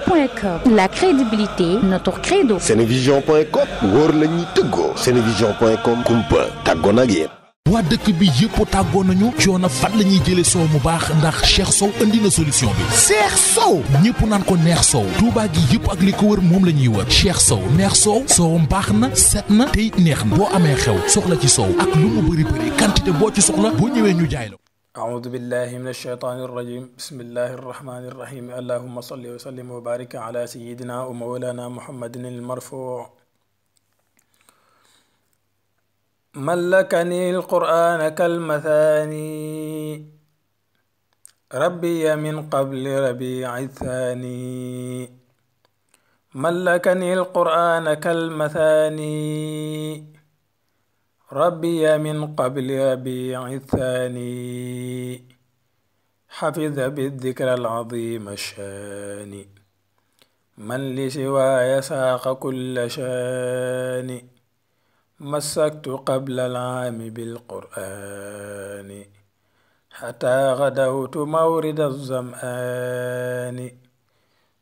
Senevision.com, la crédibilité, notre credo. Senevision.com, wóor la ñuy tëggoo. Senevision.com, kumpa tàggoon ak yéen. waa dëkk bi yëpp tàggoo nañu coono fan la ñuy jëlee soow mu baax ndax Cheikh Sow indi na solution bi Cheikh Sow ñëpp naan ko neex sow Touba gi yëpp ak li ko wër moom la ñuy wër Cheikh Sow neex sow soowam baax na set na te it neex na boo amee xew soxla ci sow ak lu mu bëri bëri quantité boo ci soxla boo ñëwee ñu jaay la. أعوذ بالله من الشيطان الرجيم بسم الله الرحمن الرحيم اللهم صل وسلم وبارك على سيدنا ومولانا محمد المرفوع ملكني القرآن كالمثاني ربي من قبل ربيع الثاني ملكني القرآن كالمثاني ربي من قبل ربيع الثاني حفظ بالذكر العظيم الشان من لسواي ساق كل شان مسكت قبل العام بالقرآن حتى غدوت مورد الظمآن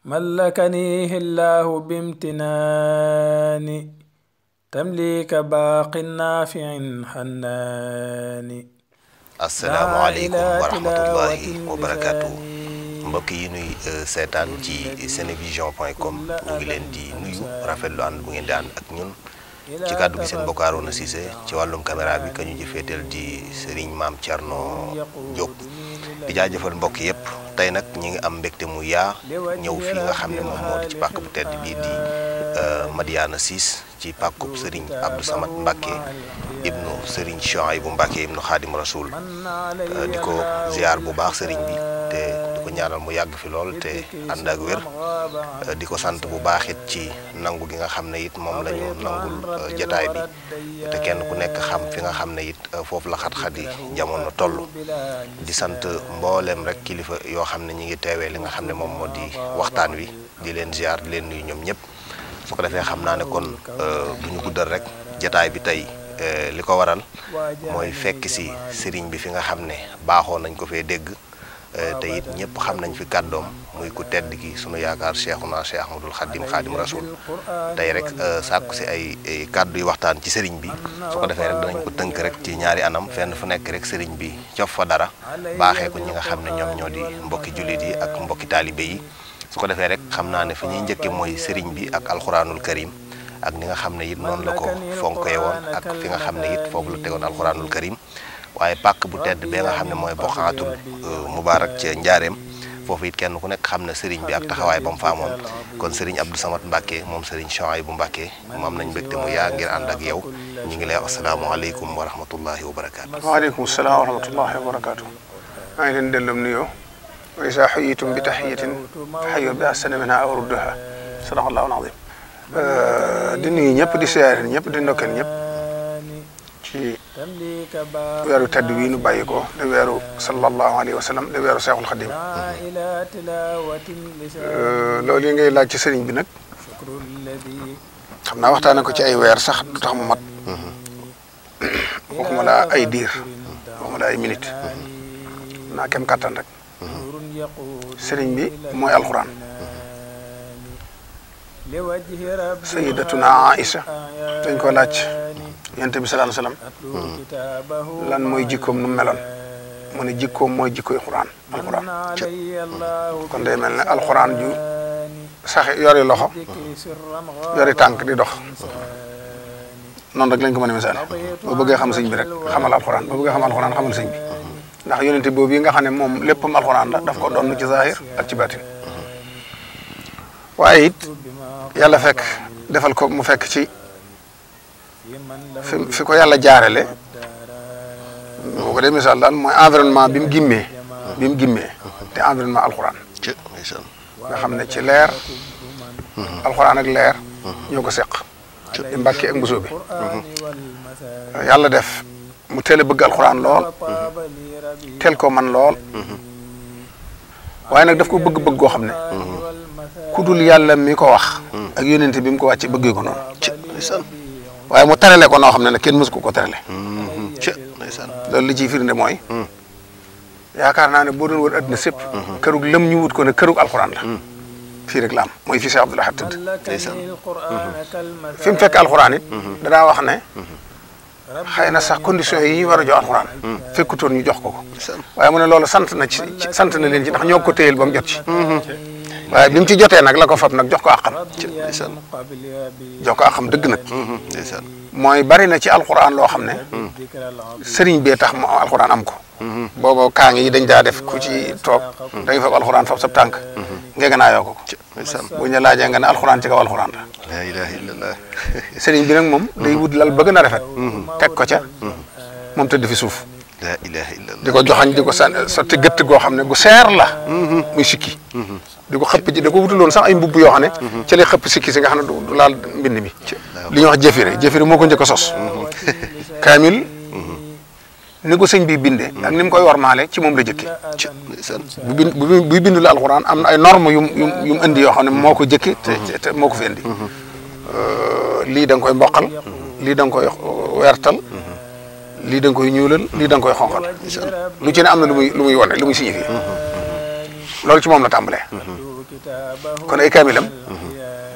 ملكنيه الله بامتنان تمليك باق نافع حنان asalaamaaleykum wa rahmatullahi wa barakaatu mbokk yi nuy seetaan ci senevision.com ñu ngi leen di nuyu rafetlu ànd bu ngeen di ànd ak ñun ci kàddu gi seen mbokk Arouna Cissé ci wàllum caméra bi ka ñu ji féetal di Serigne Mame Thierno Diop di jaajëfal mbokk yëpp tey nag ñi ngi am mbégte mu yaa ñëw fii nga xam ne moom moo di ci pàkk bu tedd bii di Madiana 6 ci pàkkub Serigne Abdou Samad Mbacké ibnu Serigne Souhaïbou Mbacké ibnu Khadim Rasoul di ko ziar bu baax Serigne bi te di ko ñaanal mu yàgg fi lool te ànd ak wér di ko sant bu baax it ci nangu gi nga xam ne it moom la ñu nangul jotaay bi te kenn ku nekk xam fi nga xam ne it foofu la xat-xat yi jamono toll di sant mboolem rek kilifa yoo xam ne ñi ngi teewee li nga xam ne moom moo di waxtaan wi di leen ziar di leen nuyu ñoom ñëpp su ko defee xam naa ne kon du ñu guddal rek jotaay bi tey li ko waral mooy fekk si sëriñ bi fi nga xam ne baaxoo nañ ko fee dégg te it ñëpp xam nañ fi kàddoom muy ku tedd gi sunu yaakaar Cheikhuna Cheikh Ahmadul Khadim Rasoul tey rek sàkku si ay kàddu yu waxtaan ci sëriñ bi su ko defee rek danañ ko tënk rek ci ñaari anam fenn fu nekk rek sëriñ bi cof fa dara baaxee ko ñi nga xam ne ñoom ñoo di mbokki jullit yi ak mbokki taalibe yi su ko defee rek xam naa ne fi ñuy njëkke mooy sëriñ bi ak alxuraanul karim ak ni nga xam ne it noonu la ko fonkee woon ak fi nga xam ne it foofu la tegoon alxuraanul karim waaye pàkk bu tedd bee nga xam ne mooy boxaatul mubaarak ca njaareem foofu it kenn ku nekk xam ne sëriñ bi ak taxawaay ba mu fa amoon kon sëriñ Abdou Samad Mbacké moom sëriñ Souhaïbou Mbacké moom nañ mbégte mu yaa ngir ànd ak yow ñu ngi lay wax asalaamaaleykum wa rahmatullahi wa barakaatu. waaleykum salaam wa rahmatullahi wa barakaatu. maa ngi leen delloo nuyoo wa izaa huyyitum bi tahiyyatin fahayyu bi ahsana minhaa aw rudduhaa sadaqallaahu al-aziim di nuyu ñëpp di siyaare ñëpp di ndokkeel ñëpp ci weeru tedd wi nu bàyyi ko de weeru sallallahu alayhi wa sallam de weeru Seexul Xadim loolu yi ngay laaj ci sëriñ bi nag xam naa waxtaane ko ci ay weer sax du tax mu mat waxuma laa ay diir waxuma laa ay minute naa kem kattan rek sëriñ bi mooy alxuraan Sayyidatuna Aïcha dañ ko laaj yonent bi sallallahu alayhi wasallam lan mooy jikkoom nu meloon mu ne jikkoom mooy jikkoy alxuraan kon day mel ne alxuraan ju saxe yori loxo yori tànk di dox noonu rek lañ ko mën a misaal boo bëggee xam sëñ bi rek xamal alxuraan boo bëggee xam alxuraan xamal sëñ bi ndax yonent boobu yi nga xam ne moom léppam alxuraan la daf ko doon ci zahir ak ci baatin waaye it yàlla fekk defal ko mu fekk ci fi ko yàlla jaarale boo ko dee misaal daal mooy environnement bi mu gimmee te environnement alxuraan nga xam ne ci leer alxuraan ak leer ñoo ko seq di Mbàkke ak Mbusoo bi yàlla def mu teel a bëgg alxuraan lool teel ko man lool waaye nag daf ko bëgg-bëgg goo xam ne ku dul yàlla mi ko wax ak yónente bi mu ko wàcce bëggee ko noonu waaye mu terale ko noo xam ne nag kenn mësu ko terale loolu li ciy firnde mooy yaakaar naa ne boo doon wër adduna sépp kërug lëm ñu wut ko ne kërug alxuraan la fii rek la am mooy fii Cheikh Abdoul Ahad tëdd fi mu fekk alxuraan it danaa wax ne xëy na sax conditions yi ñu war a jox alxuraan fekkutoon ñu jox ko waaye mu ne loolu sant na leen ci ndax ñoo ko téyel ba mu jot ci waaye bi mu ci jotee nag la ko fab nag jox ko àqam dëgg nag mooy bari na ci alxuraan loo xam ne sëriñ bee tax mu alxuraan am ko booba kaa ngi yi dañ daa def ku ci toog dañuy fab alxuraan fab sab tànk ngega naa yoo ko bu ñu laajee nga ne alxuraan ci kaw alxuraan la ilaha illallah sëriñ bi nag moom day wut lal ba gën a rafet teg ko ca moom tëdd fi suuf la ilaha illallah di ko joxañ di ko sotti gëtt goo xam ne gu seer la muy sikki di ko xëpp ji da ko wutuloon sax ay mbubb yoo xam ne ci lay xëpp sikki si nga xam ne du laal mbind mi li ñuy wax jëfire moo ko njëkk a sos kaamil ni ko sëñ bi bindee ak ni mu koy warmaale ci moom la jëkke buy bindu la alxuraan am na ay normes yu mu indi yoo xam ne moo ko jëkke te moo ko fi indi lii da nga koy mboqal lii da nga koy weertal lii da nga koy ñuulal lii da nga koy xonqal lu ci ne am na lu muy wane lu muy signifié loolu ci moom la tàmbalee kon ay kaamilam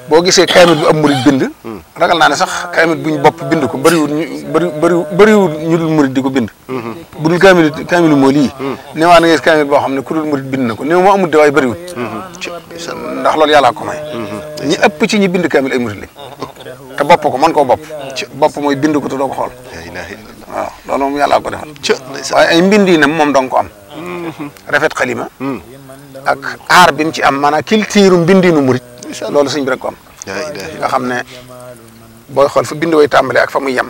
boo gisee kaamil bu am murid bind ragal naa ne sax kaamil buñ bopp bind ko bëriwul ñu dul murid di ko bind bu dul kaamilu moo lii néewaa na ngeen kaamil boo xam ne ku dul murid bind na ko néew moo amul de waaye bëriwul ndax loolu yàllaa ko may ñi ëpp ci ñi bind kaamil ay murid lañ te bopp ko mën koo bopp mooy bind ko te doo ko xool waaw loolu moom yàllaa ko defal waaye ay mbindiinam moom dong ko am rafet xalima ak aar bi mu ci am maanaam culture mbindiinu murid loolu sëñ bi rek ko am nga xam ne booy xool fa bind way tàmbalee ak fa muy yem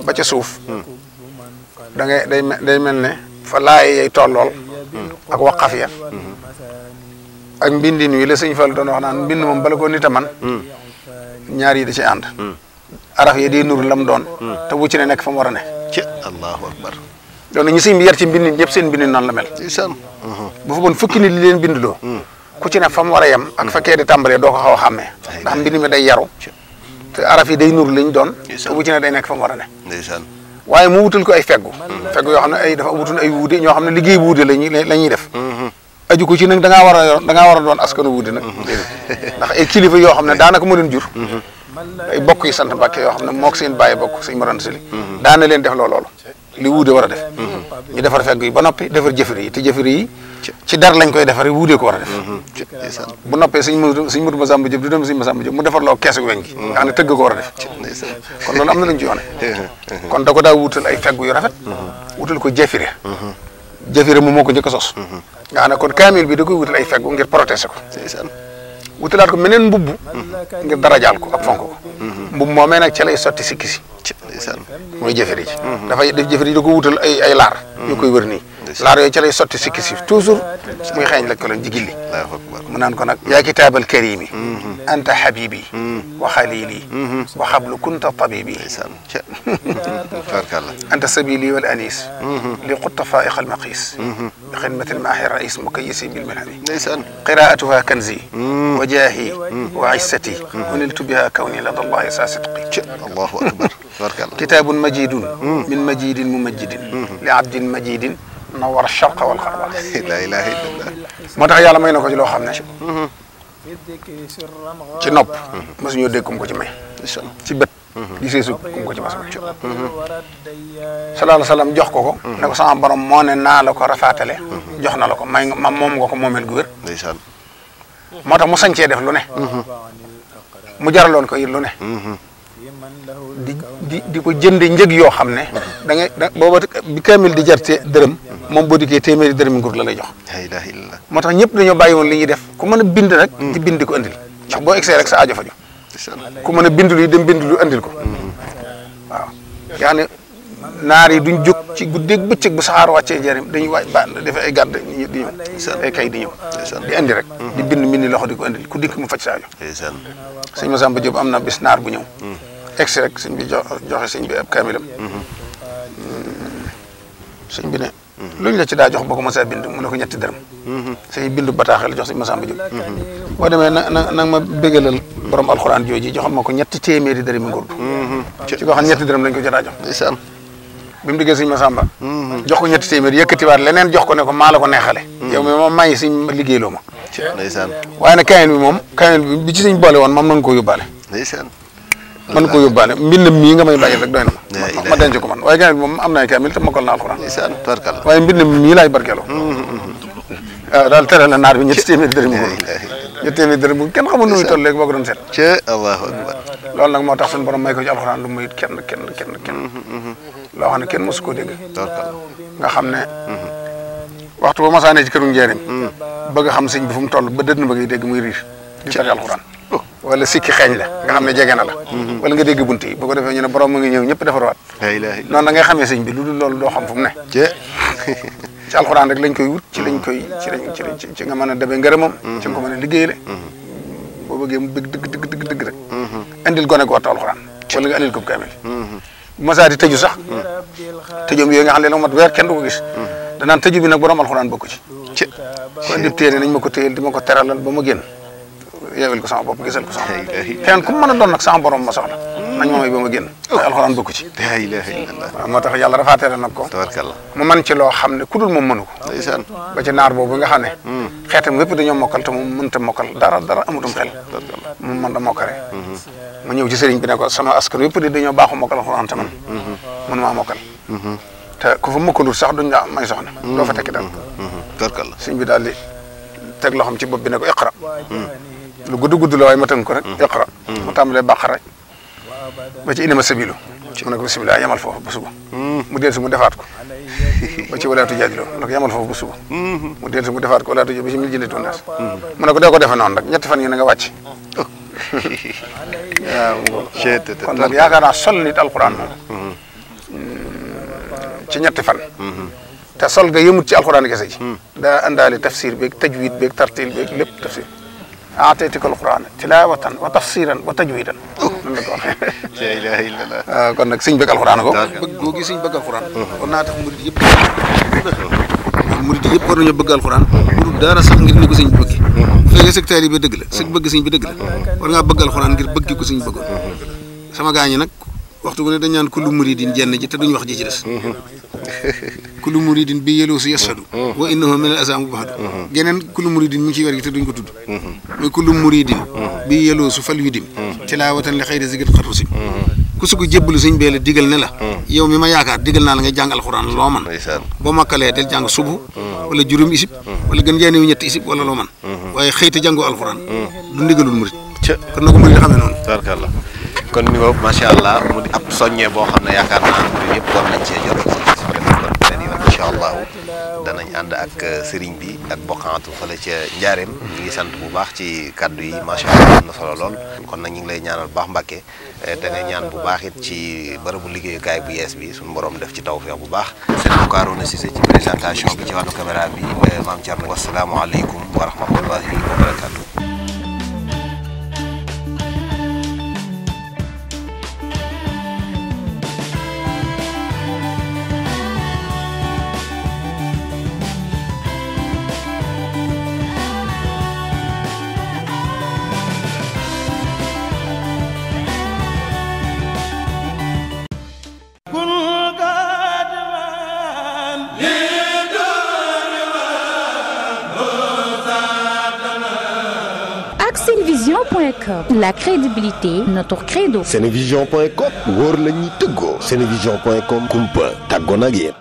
ba ca suuf da ngay day mel ne fa laay yay tollool ak waqaf ya ak mbindin wi la sëñ Fall doon wax naan mbind moom bala ko nit a man ñaar yi da ci ànd araf yi di nur lam doon te bu ci ne nekk fa mu war a ne ci allahu akbar doon ñu sëñ bi yar ci mbindin ñëpp seen mbindin noonu la mel bu fa bon fukki nit li leen bindloo ku ci ne fa mu war a yem ak fa kee di tàmbalee doo ko xaw a xàmmee ndax mbind mi day yaru te araf yi day nur liñ doon te bu ci ne day nekk fa mu war a ne waaye mu wutal ko ay feggu yoo xam ne ay dafa wutul ay wuude ñoo xam ne liggéey wuude la ñuy def aju ko ci nag da ngaa war a doon askanu wuude nag ndax ay kilifa yoo xam ne daanaka moo leen jur ay bokk yi sant Mbàkke yoo xam ne mook seen bàyyi bokk sëñ Mor Anta Sali daana leen def loolu li wuude war a def ñu defar fegg yi ba noppi defar jëfër yi te jëfër yi ci dar lañ koy defaree wuudee ko war a def bu noppee sëñ Mudu Masamba Jóob du dem sëñ Masamba Jóob mu defar loo keesu weñ gi nga xam ne tëgg ko war a def kon loolu am na lañ ci yoone kon da ko daa wutal ay fegg yu rafet wutal ko jëfire moom moo ko njëkk a sos nga xam ne kon kaamil bi da koy wutal ay fegg ngir protéger ko wutalaat ko meneen mbubb ngir darajaal ko ak fonk ko mbubb moomee nag ca lay sotti sikki si mooy jëfër ji dafay def jëfër yi da ko wutal ay laar yu koy wër nii laar yooyu ca lay sotti sikki si toujours muy xeeñ la ko leen jigil li mu naan ko nag yaa kitaabal karimi anta habibi wa xalili wa xablu kunta tabibi anta sabili wal anis li qutta faiq al maqis bi xidmati al maahi rais mukayisi bil milhami qiraatuha kanzi wa jaahi wa issati uniltu biha kawni lada allahi sa sidqi allahu akbar kitaabun majidun min majidin mumajidin li abdin majidin nawar charqa wal xarba la ilaha illallah moo tax yàlla may na ko ci loo xam ne ci nopp masuñoo dégg kum ko ci may ci bët gisee su kum ko ci mas sallallahu alayhi wa sallam jox ko ne ko sama borom moo ne naa la ko rafaatale jox na la ko may ma moom nga ko moomeel gu wér moo tax mu sañcee def lu ne mu jaraloon ko it lu ne di ko jënde njëg yoo xam ne da ngay booba bi kaamil di jar dërëm moom boo dikkee téeméeri dërëm nguur la lay jox moo tax ñëpp dañoo bàyyi woon li ñuy def ku mën a bind rek di bind di ko andil ndax boo egsee rek sa aajo faju ku mën a bind lu dem bind lu andil ko waaw yaa ne naar yi duñ jóg ci guddeeg bëccëg bu saxaar wàccee njëriñ dañuy waaj ba defee ay gàdd di ñëw ay kay di ñëw di andi rek di bind mbind loxo di ko andil ku dikk mu faj sa aajo sëñ Masamba Diop am na bis naar bu ñëw egsi rek sëñ bi joxe sëñ bi ab kaamilam sëñ bi ne luñ la ci daa jox boo ko mos a bind mu ne ko ñetti dërëm sëñ bindu bataaxel jox sëñ Masamba Diop boo demee na ma bégalal borom alxuraan jooji joxal ma ko ñetti téeméeri dërëmi ngurdu ci koo xam ñetti dërëm lañ ko ci daa jox bi mu diggee sëñ Masamba jox ko ñetti téeméeri yëkkatiwaat leneen jox ko ne ko maa la ko neexale yow mi ma may sëñ liggéeyloo ma ndeysaan waaye nag kaamil bi moom kaamil bi ci sëñ boole woon moom mën koo yóbbaale ndeysaan mën koo yóbbaale mbindam mii nga may bàyyi rek doy na ma denc ko man waaye kaamil bi moom am naa kaamil te mokkal naa alxuraan ndeysaan tubarkalla waaye mbindam mii laay barkeeloo waaw daal tere la naar bi ñetti téeméeri dërëm ñetti téeméeri dërëm bu kenn xamul nu muy toll léegi boo ko doon seet allahu akbar loolu nag moo tax suñu borom may ko ci alxuraan lu muy kenn loo xam ne kenn mosu koo dégg nga xam ne waxtu ba masaanee ci këru njëriñ bëgg a xam sëñ bi fu mu toll ba dëdd na bëgg dégg muy riir di tari alxuraan wala sikki xeeñ la nga xam ne jege na la wala nga dégg bunt yi bu ko defee ñu ne borom mu ngi ñëw ñëpp defarwaat noonu da ngay xamee sëñ bi lu dul loolu doo xam fu mu ne ci alxuraan rek lañ koy wut ci nga mën a demee ngërëmam ci nga ko mën a liggéeyale boo bëggee mu bëgg dëgg rek indil gone gu wattu alxuraan wala nga indil ko kaamil bu masaa di tëju sax tëjoom yooyu nga xam ne la mat weer kenn du ko gis danaan tëju bi nag borom alxuraan bokk ci ko indi téere nañ ma ko téyel di ma ko teralal ba ma génn yeewel ko sama bopp gisal ko sama kenn ku mën a doon nag sama borom ma soxla nañ ma may ba ma génn waaye alxuraan bokk ci la ilaha illallah waaw moo tax yàlla rafaateere nag ko tabarkalla mu man ci loo xam ne ku dul moom mënu ko ndeysaan ba ci naar boobu nga xam ne xeetam wépp dañoo mokkal te moom mënta mokkal dara amutum xel moom mën da mokkare mu ñëw ci sëriñ bi ne ko sama askan wépp di dañoo baaxu mokkal alxuraan te man mënumaa mokkal te ku fa mokkalul sax duñ la may soxna doo fa tekki dal tabarkalla sëriñ bi daal di teg loxoom ci bopp bi ne ko iqra lu gudd la waaye ma tënk ko rek iqra mu tàmbalee bàqara ba ci inama sabilu mu ne ko bisimilah yamal foofu ba suba mu del si mu defaat ko ba ci walaatu jaajloo mu ne ko yamal foofu ba suba mu del si mu defaat ko walaatu ba ci mil jëndi tonnaas mu ne ko dee ko defe noonu rek ñetti fan yi na nga wàcc waaw kon nag yaakaar naa sol nit alxuraan moom ci ñetti fan te sol ga yëmut ci alxuraan kese ji daa àndaale tafsir beeg tajwid beeg tartil beeg lépp tafsir aataytika alquran tilawatan wa tafsiran wa tajwidan nan la ko waxee la ilaha illallah kon nag sëñ bëgg alquran ko bëgg goo gi sëñ bëgg alquran kon naa tax murid yëpp war nañoo bëgg alquran pour dara sax ngir ni ko sëñ bi bëgg bu fekkee secteur yi ba dëgg la sëñ bëgg sëñ bi dëgg la war ngaa bëgg alquran ngir bëgg ko sëñ bëggoon sama gaañi nag waxtu bu ne dañ naan kullu muridin jenn ji te duñ wax ji ci des kullu muridin bi yeloo si yasadu wa innahu min al asam bu baxdu geneen kullu muridin mi ngi ciy wer gi te duñ ko tudd mooy kullu muridin bi yeloo su fal widim tilaawatan li xëyri zikr xatu si ku su ko jébbalu sëñ bee la digal ne la yow mi ma yaakaar digal naa la ngay jàng alxuraan loo man boo makkalee del jàng subu wala juróom isib wala gën jaanewu ñetti isib wala loo man waaye xëy te jàngoo alxuraan du ndigalul murid kon na ko murid xamee noonu tabarkalla kon mi ngo macha allah mu di ab soññee boo xam ne yaakaar naa murid yëpp war nañ cee jot incha allah danañ ànd ak sëriñ bi ak bokkantu fële ca njaareem ñu ngi sant bu baax ci kaddu yi macha allah am na solo lool kon nag ñu ngi lay ñaanal bu baax Mbàkke da ngay ñaan bu baax it ci bërëbu liggéeyukaay bu yees bi suñu borom def ci tawfeex bu baax seen Bukaaruna Cissé ci présentation bi ci wàllu caméra bi maam Thierno wasalaamualeykum wa rahmatullahi wa barakatu Senevision.com, la crédibilité, notre credo. Senevision.com wóor la ñuy tëggoo. Senevision.com kumpa tàggoon ak yéen.